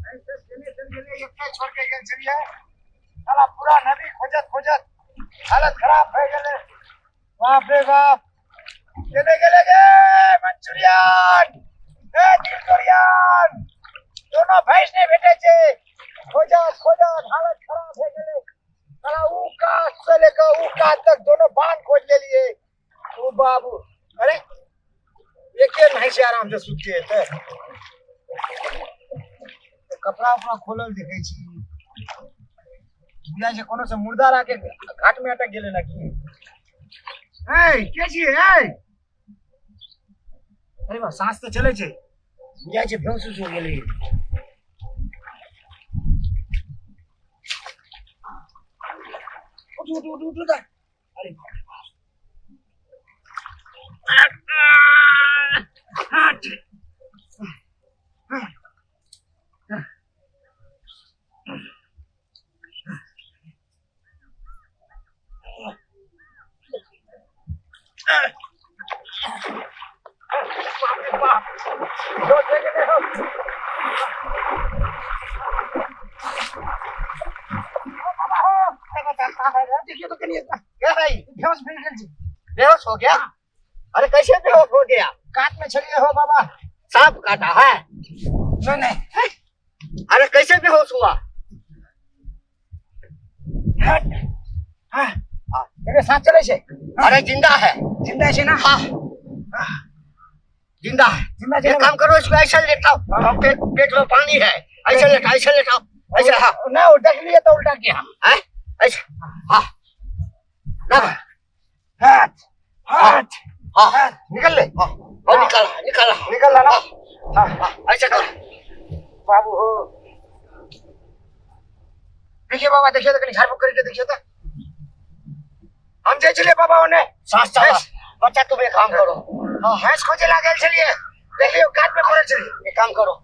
छोड़ के गेल छलियै, साला पूरा नदी खोजत खोजत हालत खराब भए गेलै। बाप रे बाप, केने गेलै गे मंचूरियन, ए दिलकोरियन, दोनो भैंस नहि भेटै छै। खोजत खोजत हालत खराब भए गेलै। साला ऊ कात से लेकर ऊ कात तक दोनो बांध खोज लेलियै। ओ बाबू, अरे एके नहीं छै, आराम से सुते हेतै। कपड़ा उपड़ा खोलल देखै छी, बुझाइ छै कोनो से मुर्दा राखे घाट में अटक गेलै ना की। ए के छी? ए अरे बा, सांस तऽ चलै छै, बुझाइ छै बेहोश उस हो गेलै। उठ उठ उठ उठ, अरे बाप रे बाप। देखियो तो कनी क्या भाई, बेहोश भए गेल छै। बेहोश हो गया? अरे कैसे बेहोश हो गया? कात में छलिए हो बाबा। सांप काटा है? नहीं नहीं। अरे कैसे बेहोश हुआ? हाँ, एकर सांस चलै छै। अरे जिंदा है। जिंदा छै ना? हाँ जिंदा है। जिंदा छै। एक काम करो, इसको ऐसे लेटाओ। हाँ, पेट पेट में पानी है, ऐसे लेटाओ, ऐसे लेटाओ, ऐसे। हाँ। ना, वो देख लिए तो उल्टा किया। हैं? ऐसे, हाँ ना। हाथ हाथ। हाँ। निकल ले। हाँ और निकाला निकाला। निकल ला ना। हाँ। हाँ, ऐसे कर। बाबू हो, देखिए बाबा, देखिए तो कनी झाड़ फूक करके देखिए तो। हम जाइ छलिए बाबा ओने। सांस चला। बच्चा, तुम एक काम करो। हाँ, भैंस खोजे ला गेल छलिए, देखलियो कात में पड़ल छलिए। एक काम करो,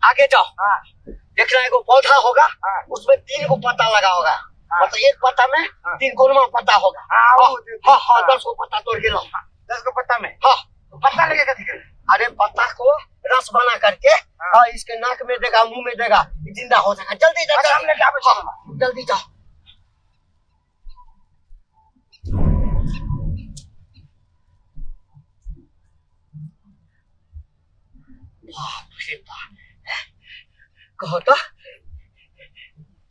आगे जाओ। हाँ। देखना एगो पौधा होगा। हाँ। उसमें 3 गो पत्ता लगा होगा। हाँ। मतलब एक पत्ता में हाँ। 3 गोलमा पत्ता होगा। हाँ, हाँ। वो हाँ हाँ, 10 गो पत्ता तोड़ के लाओ। 10 गो पत्ता में? हाँ। पत्ता लेके कथी करे? अरे पत्ता को रस बना करके हाँ। हाँ, इसके नाक में देगा, मुंह में देगा, जिंदा हो जाएगा। जल्दी जाओ। अच्छा, हम लेके आबै छी। हाँ, जल्दी जाओ। बाप रे बाप, कहो तो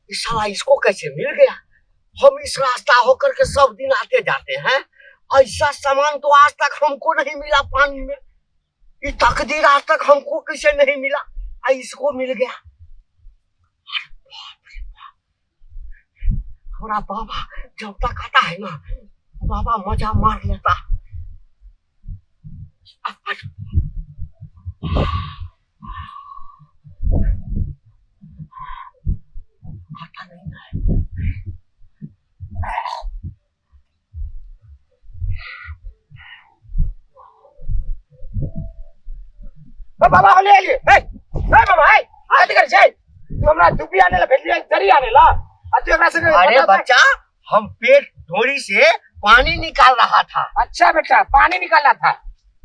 इस साला इसको कैसे मिल गया? हम इस रास्ता होकर के सब दिन आते जाते हैं, ऐसा सामान तो आज तक हमको नहीं मिला। पानी में ये तकदीर आज तक हमको कैसे नहीं मिला, आ इसको मिल गया। अरे बाप रे बाप, हमारा बाबा जब तक आता है ना, बाबा मजा मार लेता। आता नहीं है। ओ बाबा, होले आइए। ए ए बाबा, ए कथी करै छै तू? हमरा दुबी आने ला भेजलियै, जरी आने ला, आ तू एकरा संगे? अरे बच्चा, हम पेट ढोरी से पानी निकाल रहा था। अच्छा बेटा, पानी निकालना था।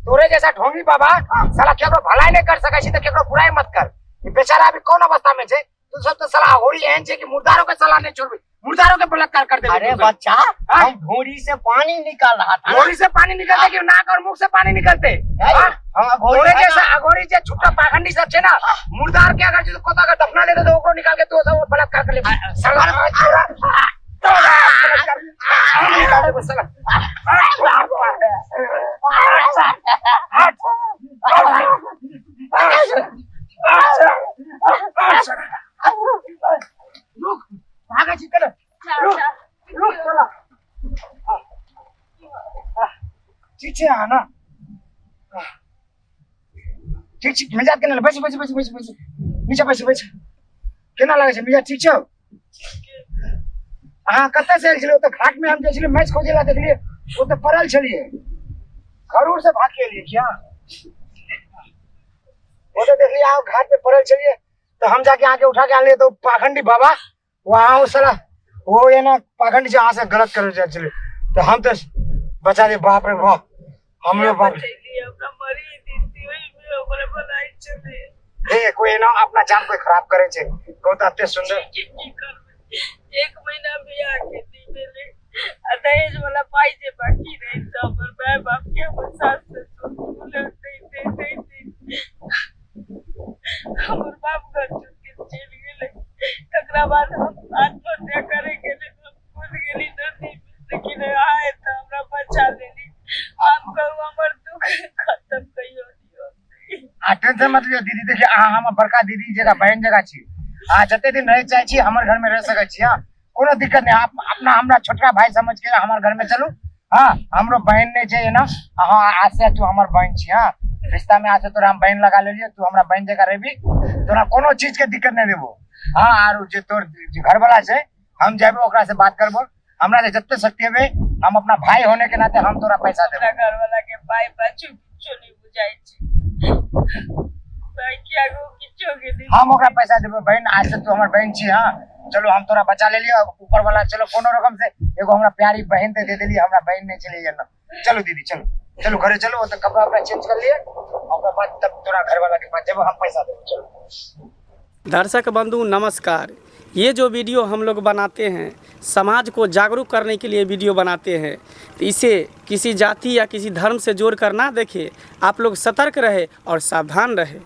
तोरे जैसा ढोंगी बाबा साला केकरो भलाई नहीं कर सकै छी तऽ केकरो बुराई मत कर। ई बेचारा अभी कौन अवस्था में छै? तू सब तो साला अघोरी एहन छै कि मुर्दारो के साला नहीं छोड़बी, मुर्दारो के बलात्कार कर देबी। अरे तू सब। बच्चा, हाँ? हम ढोरी से पानी निकाल रहा था। ढोरी से पानी निकलते कि नाक और मुंह से पानी निकलते? हाँ? हम अघोरी तोरे है जैसा ना। अघोरी जे छुट्टा पाखंडी सब छै ना, मुर्दार के अगर जो कोता अगर दफना देते तो ओकरो निकाल के तू सब बलात्कार कर ले साला। तोरा तोरा बलात्कार हम निकाल देबो साला। रुक, भागै छी केना? रुक रुक साला। ठीक छै अहाँ ना? ठीक छी? मिजाज केना? बैस बैस बैस बैस बैस, नीचा बैस बैस। केना लागै छै मिजाज? ठीक छौ? अहाँ कतऽ से आयल छलियै? ओतऽ घाट में हम जाइ छलियै मैच खोजै ला, देखलियै ओतऽ पड़ल छलियै। घर उर से भाग के एलियै क्या? ओतऽ देखलियै अहाँ घाट पे पड़ल छलियै तऽ हम जाके अहाँके उठा के आनलियै। तऽ ओ पाखंडी बाबा वहाँ ओ साला ओ एना पाखंडी छै, अहाँ से गलत करल जाइ छलै तऽ हम तऽ बचा दियै। बाप रे बाप, हमरो बाप। बचैलियै, हमरा मरी दिती, ओहिमे ओकरे बनाइ छलै। हे कोई एना अपना जान कोई खराब करे छै कहू तऽ एते सुंदर। की की करबै, एक महीना बियाह के नहि भेलै आ दहेज वाला पाइ जे बाकी रहै तऽ हमर माय बाप के, हमर सास ससुर बोलल दैत दैत दैत दैत हमर बाप घर छोड़ि के चलि गेलै। तकरा बाद हम आत्महत्या करे गेली, हम कूद गेली नदी मे, लेकिन अहाँ एतऽ हमरा बचा लेली। आब कहू, हमर दुख खत्म कहियो नहि होतै। आ टेंशन मत लियौ दीदी। देखियौ, अहाँ हमर बड़का दीदी जगह, बहन जगह छी। अहाँ जते दिन रहै चाहै छी, हमर घर में रह सकै छी। हाँ, कोनो दिक्कत नहीं। आप अपना हमरा छोटका भाई समझ के हमर घर में चलू। हाँ, हमरो बहन नहीं छै एना। हाँ, आज से तू हमर बहन छी। हाँ, रिश्ता में आज से तोरा हम बहन लगा लेलियो। तू हमरा बहन जगह रहबी, तोरा कोनो चीज के दिक्कत नहीं देबो। हाँ, आर जे तोर जे घरवाला छै, हम जेबो, ओकरा से बात करबो। हमरा से जते शक्ति हेबे, हम अपना भाई होने के नाते हम तोरा पैसा देबो। हमरा घरवाला के पाइ पाछू किछो नहि बुझाइ छै, पाइ के आगू किछो के नहि। हम ओकरा पैसा देबो बहन। आज से तू हमर बहन छी। हाँ, चलो, हम तोरा बचा लेलियो। ऊपर वाला चलो कोनो रकम से एगो हमरा प्यारी बहन दे दे देली। हमरा बहन नहीं छलै ना। चलो दीदी, चलो चलो, घरे चलो। ओतऽ कपड़ा उपड़ा चेंज कर लिए, ओकर बाद तब तोरा घर वाला के पास जेबो, हम पैसा देबो। चलो। दर्शक बंधु नमस्कार। ये जो वीडियो हम लोग बनाते हैं, समाज को जागरूक करने के लिए वीडियो बनाते हैं, तो इसे किसी जाति या किसी धर्म से जोड़ कर ना देखें। आप लोग सतर्क रहे और सावधान रहे।